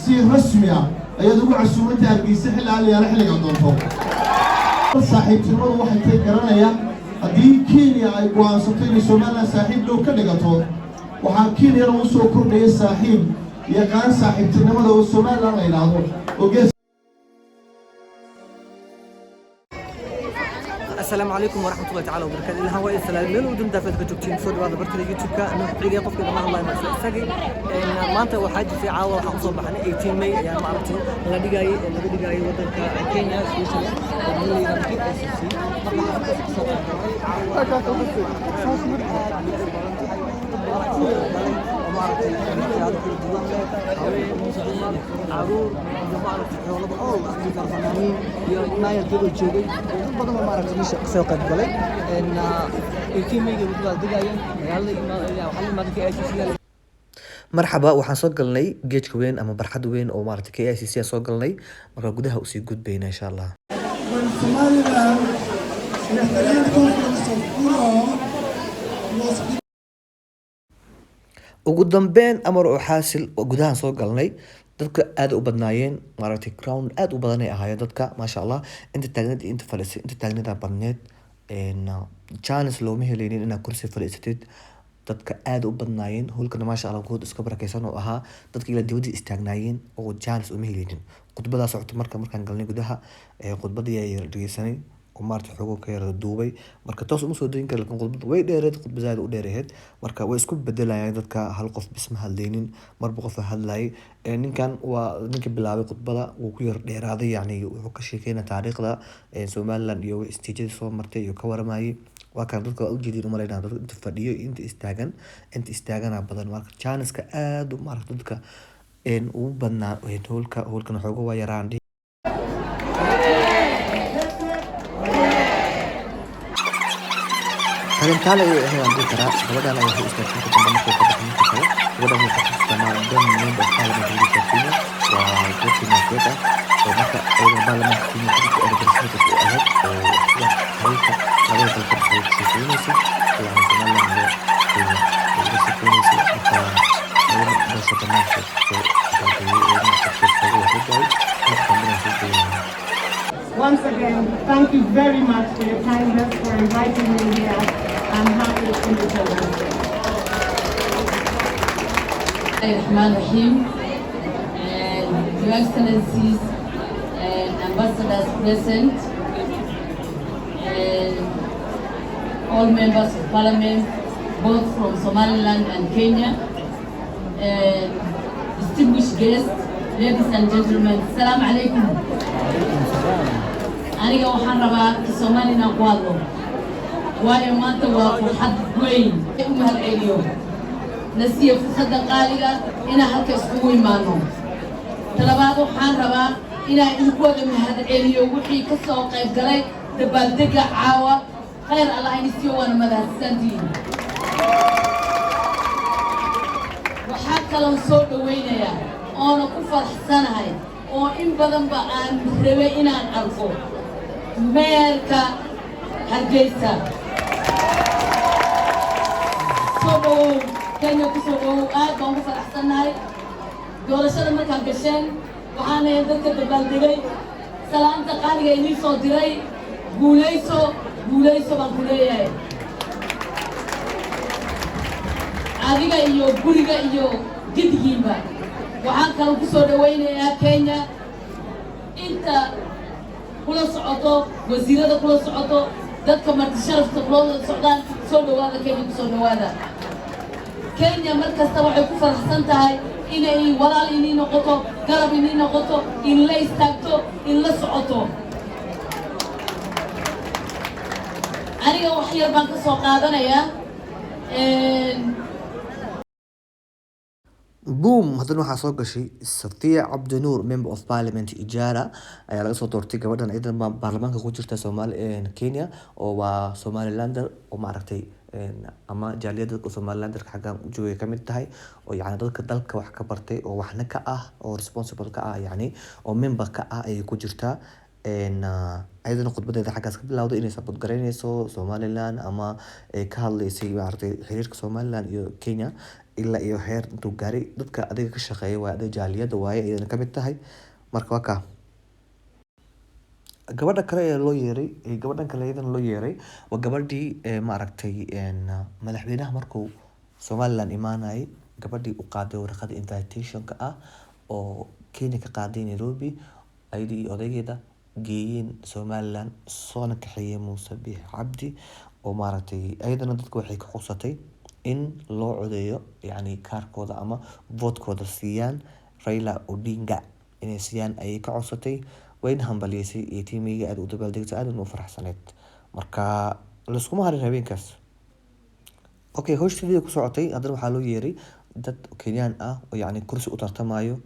Si rasmi ah ayaad ugu casuumantay Hargeysa xilli aliyaala xilligaa doonto. Saaxiibtinimadu waxay tay garanaya, haddii Kenya ay go'aansato inay Somaliland saaxiib dhow ka dhigato, waxaa Kenyana u soo kordhaya saaxiib yaqaan saaxiibtinimada oo Somaliland la yidhaahdo oo gees. Asalaamu calaykum waraxmatullahi tacaala wabarakaatu. Ilhaan waa isalaam meel uu dunida ka joogtiin. Soo dhawaada bartada YouTube-ka nuuxciga. Qofka lama hadlayo ma isla isagay. Maanta waxaa jirtay, caawa waxaan usoo baxnay 18 May ayaa, ma aragtay, la dhigayay, laga dhigayay wadanka Kenya, especially oo la KICC. Marka waxaan kasoo qayb galnay caawa. Aad bay u badan tahay, dad badan ayaa soo qayb galay oo, ma aragtay, siyaado kala duwan leh, haween, dumar, caruur iyo, ma aragtay, xoolaba, all isku jira, fanaaniin iyo maayarkeedoo joogay, dad badan oo, ma aragtay, meesha kasoo qayb galay. 18 Mayga way ku baaldegayeen magaalada. Waxaa la imaaday KICC. Marxaba, waxaan soo galnay geedka weyn ama barxad weyn oo maaragtay KICC aan soo galnay. Marka gudaha usii gudbayna, insha Allah. When Somaliland Referent Conference of Burao was Ugu dambeyn, amar oo xaasil oo gudahan soo galnay, dadka aad u badnaayeen, maaragtay, crowd aad u badan ay ahaayeen dadka, maasha Allah. Inta taagneed iyo inta fadhiisay, inta taagneeda badneed. Chance looma helaynin inaad kursi fadhiisatid, dadka aad u badnaayeen. Hoolkana, maasha Allah, good iska barakeysan oo ahaa. Dadka ilaa dibadda istaagnaayeen oo chance uma helaynin. Khudbadaa socota. Marka markaan galnay gudaha, khudbadii ayaa dhegeysanay oo, maaragtay, xogo ka yara duubay. Marka toos uma soo dayin kara, laakiin khudbad way dheereed, khudbad zaaid u dheereed. Marka way isku bedelayaan dadka, hal qof bis ma hadlaynin, marba qof hadlayay. Ninkan waa ninka bilaabay khudbada, wuu ku yar dheeraaday. Yacni wuxuu ka sheekeynaya taariikhda Somaliland iyo istiijadii soo martay iyo ka waramayay. Waa kan dadka waa ujeedin umaleynaa, dadka inta fadhiyo iyo inta istaagan, inta istaagana badan. Marka chance-ka aad u, maaragta, dadka ugu badnaa hoolka. Hoolkana xoogo waa yaraan. Talintaale ayay ahayd aan dhihi karaa. Gabadhan ayaa waxay istaagtay marka dambe, markuu ka baxay ninka kale. Gabadhan waxay ka tirsanaa then member of parliament dalka Kenya, waa gabar Kenyaatiyeed ah oo marka ayadana baarlamaanka Kenya ku jirta, representative u ahayd, oo sida xiriirka labada dal ka dhexeeya ka sheekeynaysay, yacni Somaliland iyo Kenya ay uga sheekeynaysay. Marka ayadana meesha banaanka soo gabagabeeyey, iyadana codkeed xoogo waa soo daayay, inta dambena soo daynaya. Once again, thank you very much for your kindness, for inviting me here, and happy Independence Day. Rahman Rahim, and Your Excellencies and Ambassadors present, and all members of Parliament, both from Somaliland and Kenya, and distinguished guests, ladies and gentlemen, Assalamu alaikum. Aniga waxaan rabaa Soomaali inaan ku hadlo, waayo maanta waa farxad weyn. U mahadceliyo nasiya fursadda qaaliga inaan halka iskugu imaano. Talabaad, waxaan rabaa inaan idinku wada mahadceliyo wixii ka soo qayb galay dabaaldega caawa. Khayr Allah inisiiyo, waana mahadsantihiin. Waxaa kaloon soo dhawaynayaa oona ku faraxsanahay oo in badanba aan rabay inaan arko meerka Hargeysa. Soo dhawow Kenya, ku soo dhawow. Aad baan ku faraxsannahay doorashada markaan gasheen. Waxaana dadka dabaaldegay, salaanta qaaliga idiin soo diray. Guulayso, guulayso baan ku leeyahay adiga iyo guriga iyo gedigiinba. Waxaan kaloo ku soo dhawaynayaa Kenya inta kula socoto, wasiirada kula socoto, dadka marti sharafta kula wada socdaan. Soo dhawaada Kenya, ku soo dhawaada Kenya. Mar kasta waxay ku faraxsan tahay inay walaal inii noqoto, garab inii noqoto, in la istaagto, in la socoto. Aniga wax yar baan ka soo qaadanayaa. Boom, haddana waxaa soo gashay Safiya Cabdinuur, member of parliament Ijara ayaa laga soo doortay. Gabadhan ciidan baarlamaanka ku jirta Soomaali Kenya, oo waa Somalilander, oo maaragtay ama jaaliyadda dadka Somalilanderka xaggan u joogay ka mid tahay, oo yacni dadka dalka wax ka bartay oo waxna ka ah oo responsible ka ah, yacni oo member ka ah ayay ku jirtaa. Ayadana khudbadeeda xaggaas ka bilowday inay support garaynayso Somaliland ama ay ka hadlaysay, maaragtay, xiriirka Somaliland iyo Kenya. Ilaa iyo heer intuu gaaray dadka adiga ka shaqeeya waa adiga jaaliyada waaye, iyadana kamid tahay. Marka waa kaa gabadha kale ee loo yeeray. Gabadhan kale iyadana loo yeeray waa gabadhii maaragtay madaxweynaha markuu Somaliland imaanayay, gabadhii u qaaday warqada invitationka ah oo Kenya ka qaaday Nairobi, ayadii iyo odaygeeda geeyeen Somaliland, soona kaxeeyeen Muuse Biixi Cabdi. Oo maaragtay ayadana dadka waxay ka codsatay in loo codeeyo, yacni kaarkooda ama votekooda siiyaan Raila Odinga, inay siiyaan ayay ka codsatay. Wayna hambaliyeysay 18 May-ga, aad u dabaaldegtay, aad u faraxsaneyd. Marka layskuma harin habeenkaas. Okay, hawsha ku socotay. Haddana waxaa loo yeeray dad Kenyan ah oo yacni kursi u tartamayo,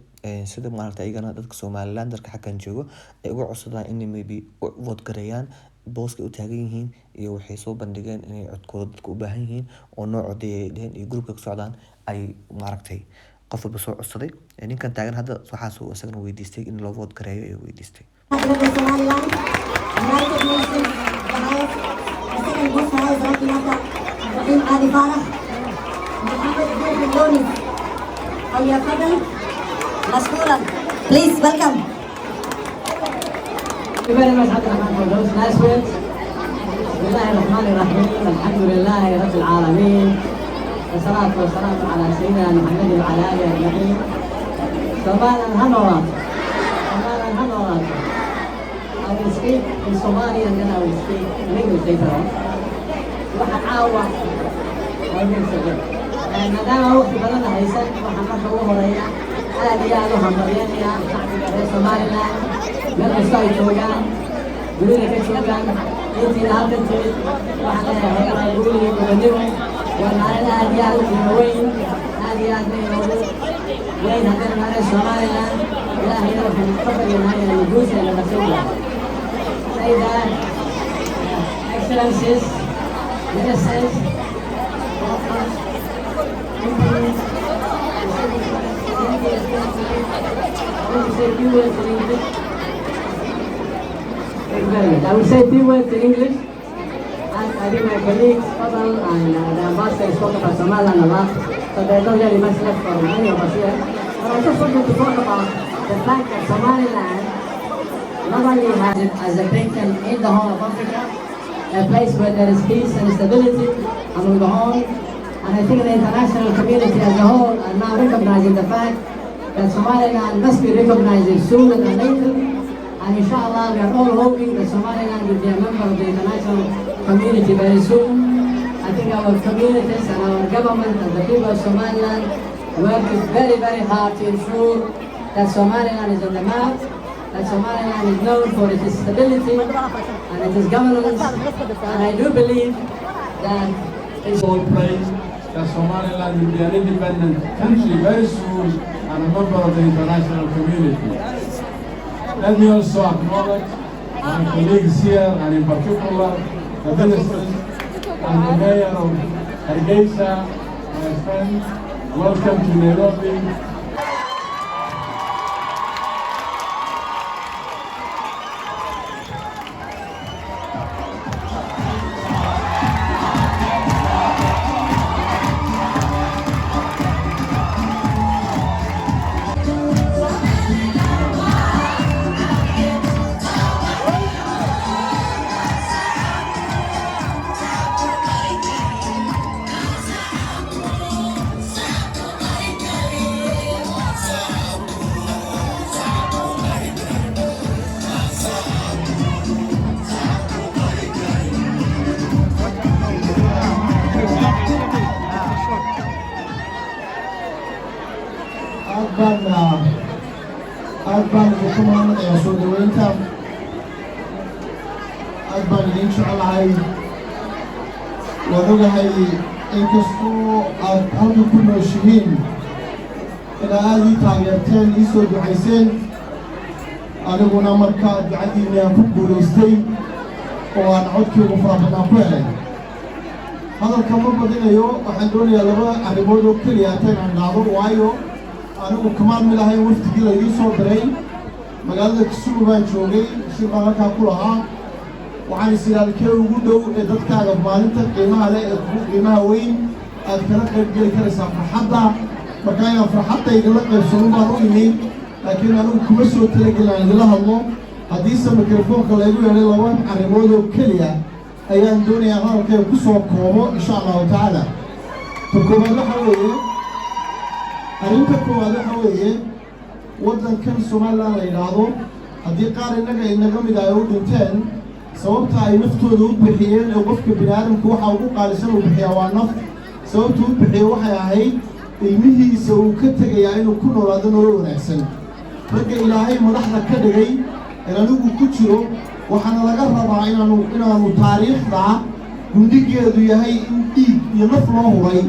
sida maaragtay ayagana dadka Somaliland dalka xaggan joogo ay uga codsadaan inay maybe u vote gareeyaan booska u taagan yihiin, iyo waxay soo bandhigeen inay codkooda dadka u baahan yihiin oo noo codeeyay ay dheheen, iyo groupka ku socdaan ay maaragtay qof walba soo codsaday. Ninkan taagan hadda waxaas uu isagana weydiistay in loo vote gareeyo ayuu weydiistay. Somaliland, United Nations, the highest, the second most highest ranking after Ibrahim Ali Farah, Mohammed Bin Lonis. فليتفضل مشكورا. Please welcome. Thank you very much, Abdurrahman, for those nice words. بسم الله الرحمن الرحيم، الحمد لله رب العالمين، والصلاة والسلام على سيدنا محمد وعلى آله أجمعين. Somaliland ha noolaato. Somaliland ha noolaato. I will speak in Somali and then I will speak in English later on. Waxaan caawa maadaama waqti badan haysan, waxaan marka ugu horeeya aad iyo aad u hambalyanayaa shacbiga reer Somaliland meel kasta ay joogaan, dunida ka joogaan. Intiina halkan timid waxaan leeyahay waa guul iyo gobonimo. Waa maalin aad iyo aad u qiimo weyn, aad iyo aad bay inoogu weyn haddaynu nahay Somaliland. Ilaahayna waxaynu ka baryanaa inaynu guusha inaga soo gaaro. Sayda, Excellencies, Ministers, MPs, I want to say a few words in English. Thank you very much. I will say a few words in English. And I think my colleagues, Fadal and the ambassador, spoke about Somaliland a lot, so there's not really much left for many of us here. But I just wanted to talk about the fact that Somaliland not only has it as a beacon in the Horn of Africa, a place where there is peace and stability among the Horn, and I think the international community as a whole are now recognizing the fact that Somaliland must be recognized sooner than later. And inshallah, we are all hoping that Somaliland will be a member of the international community very soon. I think our communities and our government and the people of Somaliland work very, very hard to ensure that Somaliland is on the map, that Somaliland is known for its stability and its governance. And I do believe that all pray that Somaliland will be an independent country very soon and a member of the international community. Let me also acknowledge my colleagues here, and in particular the ministers and the mayor of Hargeisa, my friend. Welcome to Nairobi. Aad baan idinku mahadnaqayaa soo dhaweynta. Aad baan idiin jecelahay. Waan ogahay inkastoo aad halka ku nooshihiin inaa aada ii taageerteen, ii soo ducayseen, aniguna markaa ducadiinni aan ku guulaystay oo aan codkii ugu fara badnaan ku helay. Hadalka ma badinayo. Waxaan doonayaa laba arrimood oo keliya ata inaan dhacdo, waayo anigu kamaan mid ahayn wafdigii laydiin soo diray. Magaalada Kisumu baan joogay, shir baan halkaa ku lahaa. Waxaan is idhaahday, kee ugu dhow ee dadkaaga maalinta qiimaha leh ee kugu qiimaha weyn Aad kala qayb geli karaysaa farxadda. Marka inaan farxadda idinla qaybsano baan u imi, laakiin anigu kuma soo talagelin aan idinla hadlo. Haddiise mikrofoonka laygu yeedhay, laba arrimood oo keliya ayaan doonayaa hadalkayga ku soo koobo, insha Allahu tacaala. Ta koowaad waxa weeye, arrinta koowaad waxa weeye, waddankan Somaliland la yidhaahdo, haddii qaar innaga inaga mid ay u dhinteen, sababta ay naftooda u bixiyeen, ee qofka bini aadamku waxa ugu qaalisan uu bixiyaa waa naf, sababta u bixiye waxay ahayd ilmihiisa uu ka tegayaa inuu ku noolaado nolol wanaagsan. Ragga Ilaahay madaxda ka dhigay ee anigu ku jiro, waxaana laga rabaa inaanu taariikhda gundhigeedu yahay in dhiig iyo naf loo huray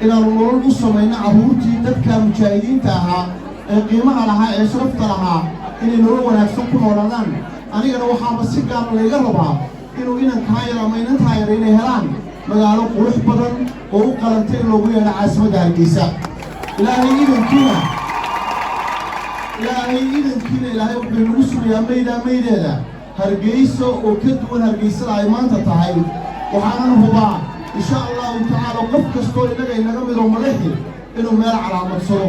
inaanu nolol u samayno carruurtii dadka mujaahidiinta ahaa ee qiimaha lahaa ee sharafta lahaa, inay nolol wanaagsan ku noolaadaan. Anigana waxaaba si gaara layga rabaa inuu inankaa yar ama inantaa yar inay helaan magaalo qurux badan oo u qalantay in loogu yeedho caasimadda Hargeysa. Ilaahay idankiina, Ilaahay idankiina, Ilaahay wuxuu inagu sugayaa maydaa maydeeda Hargeysa oo ka duwan Hargeysada ay maanta tahay. Waxaanan hubaa, insha Allahu tacaala, qof kastoo innaga inaga midoo madaxi inuu meel calaamadsado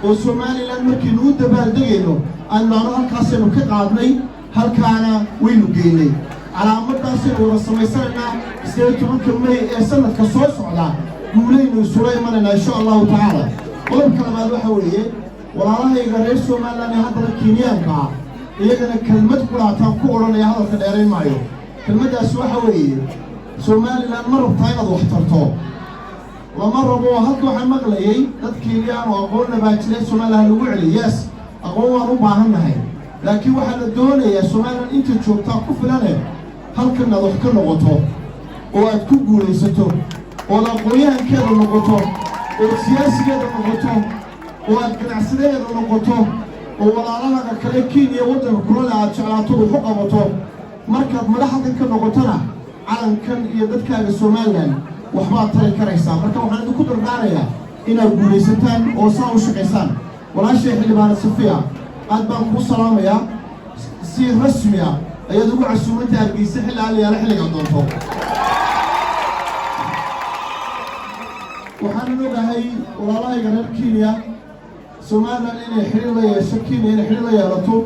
oo Somaliland markaynu u dabaaldegayno aan naano halkaasaynu ka qaadnay, halkaana waynu geynay, calaamaddaasaynu wada samaysanaynaa. 18-ka May ee sanadka soo socda guulaynu isula imanaynaa, insha Allahu tacaala. Qodobka labaad waxa weeye, walaalahayga reer Somaliland ee haddana Kenyaanka ah, iyagana kelmad quraataan ku odhanaya, hadalka dheerayn maayo. Kelmaddaasi waxa weeye, Somaliland ma rabtaa inaad wax tarto? Lama rabo. Halka waxaan maqlayay dad Kenyaan oo aqoonna baa jiray, Somaliland lagu celiy. Yes, aqoon waan u baahan nahay, laakiin waxaa la doonayaa Somaliland inta joogtaa ku filane halkan inaad wax ka noqoto oo aad ku guulaysato, ood aqoon-yahankeeda noqoto, ood siyaasigeeda noqoto, oo aad ganacsadaheeda noqoto, oo walaalahaga kale Kenya waddanka kulale aad jeclaato, wax u qabato. Markaad madax halkan ka noqotona, calankan iyo dadkaaga Somaliland waxbaad tari karaysaa. Marka waxaan idinku dardaarayaa inaad guulaysataan oo saa u shaqaysaan. Walaashay Xildhibaana Safiya, aad baan kuu salaamayaa. Si rasmi ah ayaad ugu casuumanta Hargeysa xilli alliyaala xilligaa doonto. Waxaanan ogahay walaalahayga reer Kenya, Somaliland inay xidhiir la yeesho, Kenya inay xidhiir la yeelato,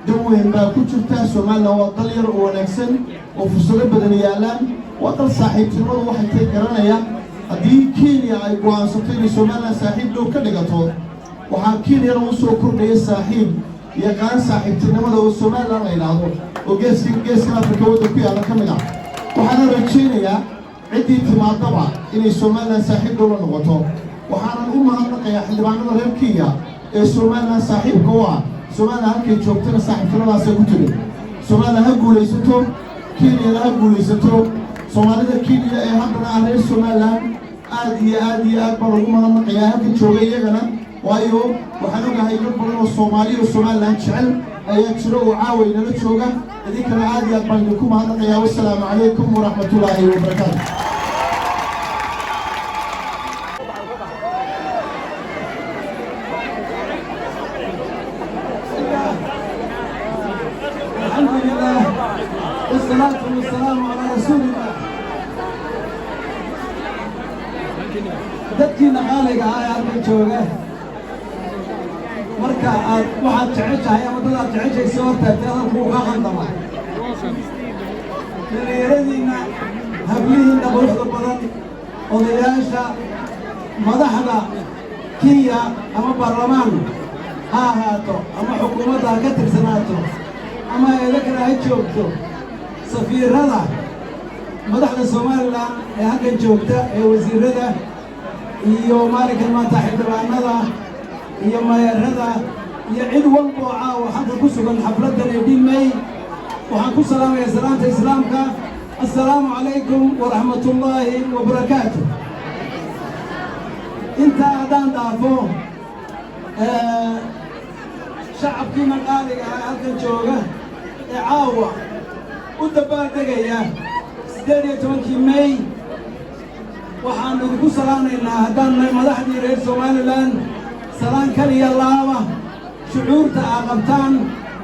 dan weyn baa ku jirta. Somaliland waa dal yar oo wanaagsan oo fursado badan yaallaan, waa dal saaxiibtinimadu waxay tay garanaya. Haddii Kenya ay go'aansato inay Somaliland saaxiib dhow ka dhigato, waxaa Kenyana u soo kordhaya saaxiib yaqaan saaxiibtinimada oo Somaliland la yidhaahdo, oo geeska geeskan Afrika waddan ku yaalla ka mid ah. Waxaana rajaynayaa ciddii timaadaba inay Somaliland saaxiib dhow la noqoto. Waxaanan u mahadnaqayaa xildhibaanada reer Kenya ee Somaliland saaxiibka u ah. Somaliland halkay joogtana saaxiibtinimadaasay ku timid. Somaliland ha guulaysato, Kenyana ha guulaysato. Soomaalida Kenya ee haddana ah reer Somaliland, aad iyo aad iyo aad baan ugu mahadnaqayaa halkan jooga iyagana, waayo waxaan ogahay dad badan oo Soomaali oo Somaliland jecel ayaa jiro oo caaway nala jooga. Idinkana aad iyo aad baan idinku mahadnaqayaa. Wasalaamu calaykum waraxmatullaahi wabarakaatu. الحمد لله والصلاة والسلام على رسول الله. Dadkiina qaaliga ah ee halkan jooga, marka aad waxaad jeceshahay ama dad aad jeceshahay soo hortaagtay, hadalku wuu kaa khaldama. Dhallinyaradiinna, hablihiinna quruxda badan, odayaasha, madaxda Kenya, ama baarlamaan ha ahaato ama xukuumadda ha ka tirsanaato ama eedo kale ha joogto, safiirada, madaxda Somaliland ee halkan joogta ee wasiirada iyo maalinkan maanta xildhibaanada iyo maayarada iyo cid walba oo caawa halkan ku sugan xafladdan ee 18 May, waxaan ku salaamayaa salaanta Islaamka: assalaamu calaykum waraxmatullaahi wabarakaatu. Intaa haddaan dhaafo, shacabkiina qaaliga ah halkan jooga ee caawa u dabaaldegaya 18-kii May, waxaannu idinku salaamaynaa, haddaan nahay madaxdii reer Somaliland, salaan kaliya laaba. Shucuurta aa qabtaan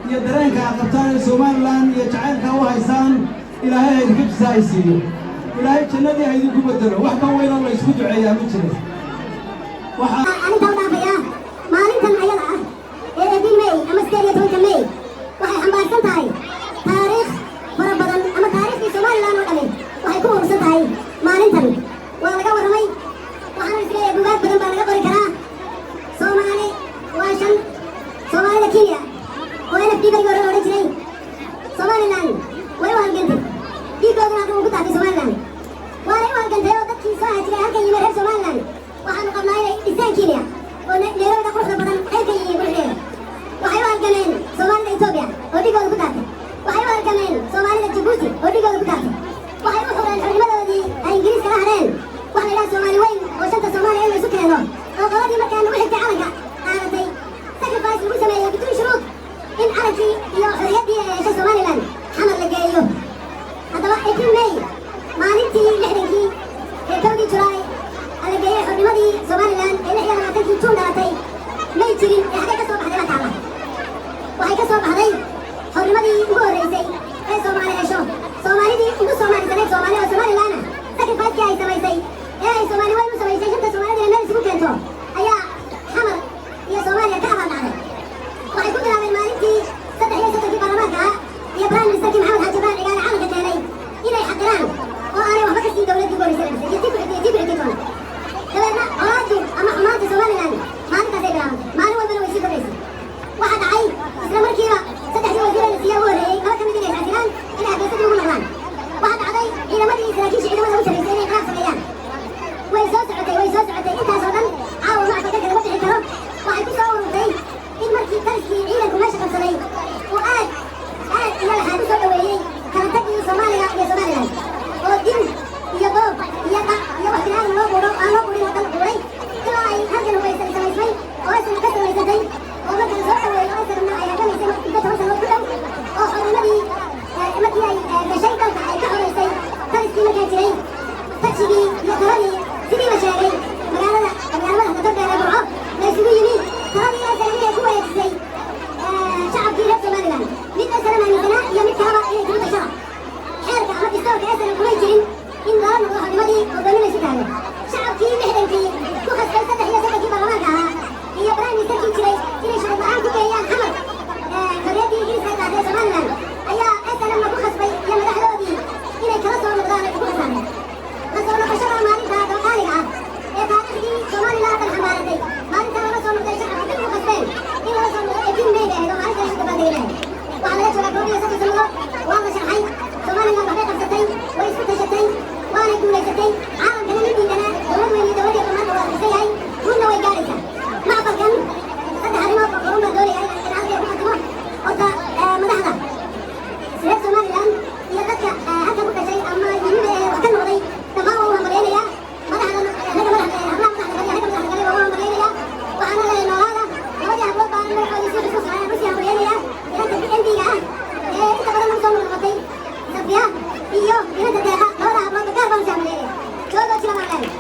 iyo dareenka aa qabtaan ee Somaliland iyo jacaylka u haysaan, Ilaahay ha idinka jisaaysiiyo. Ilaahay jannadii ha idinku bedelo. Wax ka weyn oo la isku duceeyaa ma jiro. Waxaa Arrinta u dhaafayaa maalintan ayada ah ee 18 May ama 18-ka May waxay xambaarsan tahay taariikh fara badan, ama taariikhdii Somaliland oo dhami waxay ku urursan tahay maalintan. Waa laga warramay, waxaana isleeyahay buugaag badan baa laga qori karaa. Soomaali waa shan. Soomaalida Kenya oo NFD berigii hore la odhan jiray, Somaliland way u halgantay, dhiiggooduna halkan uu ku daatay. Somaliland waanay u halgantay oo dadkii soo hajiray halkan yimi reer Somaliland waxaanu qabnaa inay dhisaan Kenya oo Nairobida quruxda badan qayb ka yihiin quruxdeeda. Waxay u halgameen Soomaalida Etoobiya oo dhiggooda ku daatay. Waxay u halgameen Soomaalida Jabuuti oo dhiggooda ku daatay. Waxay u xureen xornimadoodii ay Ingiriiska la hadheen waxa la yidhaha Soomaali weyn oo shanta Soomaaliya in la isu keeno, oo qoladii markaa nagu xigtay calanka qaadatay sacrifice lagu sameeyo biduun shuruud in calankii iyo xorriyaddii ay heshay Somaliland Xamar la geeyo. Haddaba 18 May, maalintii 60-kii ee 1-dii Julaay la geeyey xornimadii Somaliland ee 26-kii Juun dhalatay, may jirin ee xaggee ka soo baxday baa taalla? Waxay ka soo baxday xornimadii ugu horreysay ee Soomaali hesho, Soomaalidii ugu soomaalisaneed Soomaali oo Somaliland ah. Sacrifice-kii ay samaysay ee ay Soomaali weyn u samaysay, shanta Soomaalida inay meel isugu keento, ayaa Xamar iyo Soomaaliya ka abaal dhacday. Waxay ku bilaabeen maalintii 33-kii baarlamaanka ah iyo prime ministerkii Maxamed Xaaji Ibraahim Cigaale calanka keenay inay xaqiraan oo aanay waxba ka siin dowladdii ugu horreysay la dhisay iyo tii ku xigtay iyo tii ku xigtay toona. Dabeedna colaaddu ama xumaanta Somaliland maalintaasay bilaabantay, maalin walbana way sii kordhaysay. Waxaa dhacay isla markiiba saddexdii wasiir ee la siiyey ugu horreeyey laba ka mid inay iscasilaan, inay Hargeysa dib ugu noqdaan. Waxaa dhacday ciidamadii, saraakiisha ciidamada u sarreysay inay inqilaab sameeyaan. Way soo socotay, way soo socotay intaasoo dhan. Caawa ma aqalka lama bixi karo. Waxay ku soo ururtay in markii taliskii ciidanku meesha qabsaday uu aad aad iyo laxaad u soo dhoweeyey kala tagii Soomaaliya iyo Somaliland, oo dil iyo boob iyo dhac iyo wax bini'aadam loo quudho aan loo quudhin oo dhan quudhay, ilaa ay halkan hubaysan samaysmay oo SNM ka samaysatay, oo marka la soo dhoweeyo SNM-na ay halgamaysay muddo 10 sanood ku dhow, oo xornimadii markii ay gashay dalka ay ka xoraysay taliskii markaa jiray. Tashigii iyo taladii sidii la sheegay magaalada magaalada Togdheer ee Burco la isugu yimi, taladii SNM ay ku wareejisay shacabkii reer Somaliland, mid SNM aaminsanaa iyo mid kalaba, inay tigu tashada. Xeerka ama distoorka SNM kumay jirin in lala noqdo xornimadii oo gooni laysu taago. Shacabkii 60-kii ku khasbay 33-kii baarlamaanka ahaa iyo prime ministerkii jiray inay shuruud la'aan ku geeyaan Xamar xorriyaddii Ingiriiska ay qaatay Somaliland ayaa SNM-na ku khasbay iyo madaxdoodii inay kala soo noqdaan ay ku khasaareen. La soo noqoshada maalinta qaaliga ah ee taariikhdii Somaliland dhan xambaaratay, maalinta lala soo noqday, shacabka dib ugu khasbeen in lala soo noqdo, 18 May bay ahayd oo maalinta lagu dabaaldegay lahayd. Waxaa laga joogaa 31 sannadood. Waa la sharxay. Somaliland waxbay qabsatay, way isku tashatay, waanay guulaysatay. Caalamkana nin diidana dowlad weyn iyo dowlad yarba maanta waa aqrisan yahay, guulna way gaaraysaa. Macqalkan saddex arrimood oo kooban baan doonaya in halkay ku khatimo. Horta madaxda reer Somaliland iyo dadka halka ku dhashay ama yimid ee wax ka noqday dhammaan waa u hambalyaynayaa. Madaxda, ragga madaxda, hablaha madaxda kale, ragga madaxda kale waa u hambalyaynayaa. Waxaana leeyahay noolaada. Labadii hablood baan magacoodii si xusuus ah usii hambalyaynayaa, inanta MP-ga ah ee inta badan lagu soo noqnoqotay Safiya iyo inanta Deeqa. Labada habloodba gaar baan usii hambalyaynaya. Joogoo jira baan leeyahay.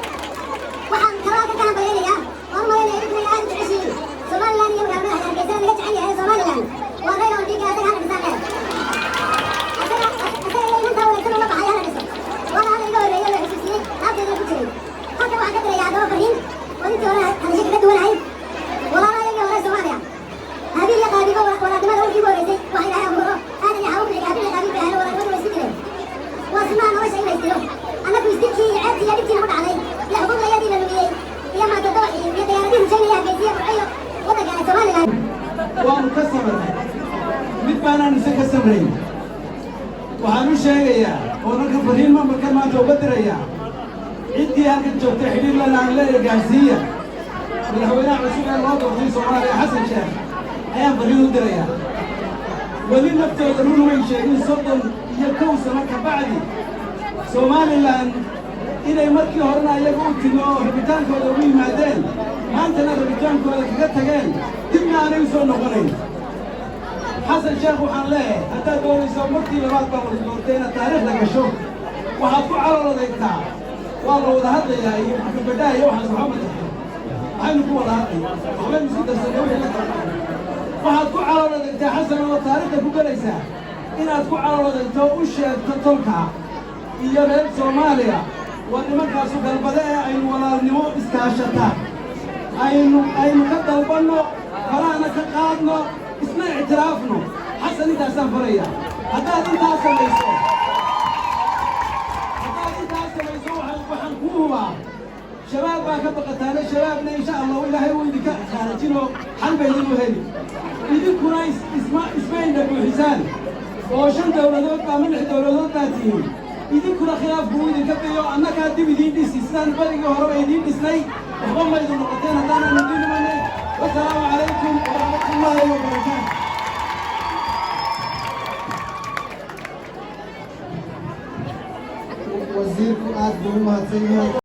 Waxaan kaloo halkan ka hambalyaynayaa oon malaynaya idinkuna aad u jeceshihiin Somaliland iyo magaalada madaxda Hargeysa laga jecel yahay Somaliland waa Raila Odinga. Asaga hala dhisaan leeyahay, asaga iyo inantaa wanaagsan ula baxay hala dhiso. Waana hadal iga horreeyay la xusuusiyey laabteedana ku jiray. Halkan waxaan ka dirayaa haddaba fariin oo intii hore hadashay kaga duwanahay. Walaalahayagii hore Soomaaliya, Habiil iyo Qaabiilba walaalnimada ugu horreysay waxa Ilaahay abuuro Aadan iyo Xawa ku xigay, Habiil iyo Qaabiil bay ahayn. Walaalnimadu way isku jireen. Waa sunnaha nolosha in la isdilo. Annagu isdilkii iyo ceebtii iyo dhibtiina ku dhacday iyo xuquuqdayadii la lumiyey iyo maantadawaxii iyo diyaaradii rusheynaya Hargeysa iyo Burco iyo waddanka Somaliland Waanu ka samray, mid baanaan ise ka samrayn. Waxaan u sheegayaa oo halkan fariin mamarkan maanta uga dirayaa ciddii halkan joogtay xidhiir lana aan leeyahay gaarsiiya madaxweynaha cusub ee loo doortay Soomaaliya, Xasan Sheekh, ayaan fariin u dirayaa. Weli naftooda run way sheegin. 31 sano ka bacdi Somaliland inay markii horena iyaga u timi oo rabitaankooda ugu yimaadeen, maantana rabitaankooda kaga tageen, dibna aanay u soo noqonayn. Xasan Sheekh waxaan leeyahay, haddaad doonayso markii labaad baa lagu doortay inaad taariikhda gasho, waxaad ku calool adeegtaa waa la wada hadlayaa iyo gabadhaha iyo waxaas waxba ma tarto. Maxaynu ku wada hadlay? Waxbaynu isku darsanay wixii la kala. Waxaad ku calool adeegtaa, Xasan, oo taariikhda ku gelaysaa inaad ku calool adeegto, u sheegto tolka Iyo reer Soomaaliya, waa nimankaasu galbade ee aynu walaalnimo iskaashataa aynu ka dalbanno, farahana ka qaadno, isna ictiraafno. Xasan intaasaan faraya. Haddaad intaas samayso, waxaan kuu hubaa Shabaab baa ka baqataane. Shabaabna insha Allahu Ilaahay wuu idinka khaarajinoo xal bay idin u heli. Idinkuna isma indha buuxisaan oo shan dowladood baa ama lix dowladood baa tihiin. Idinkuna khilaafku wuu idinka biyo, annagaa dib idiin dhisi sidaan berigii horeba idiin dhisnay. Waxba maydu noqoteen haddaanan idiin dhimanay. Wasalaamu calaykum waraxmatullaahi wabarakaatu. Wasiirku aad buu u mahadsan yahay.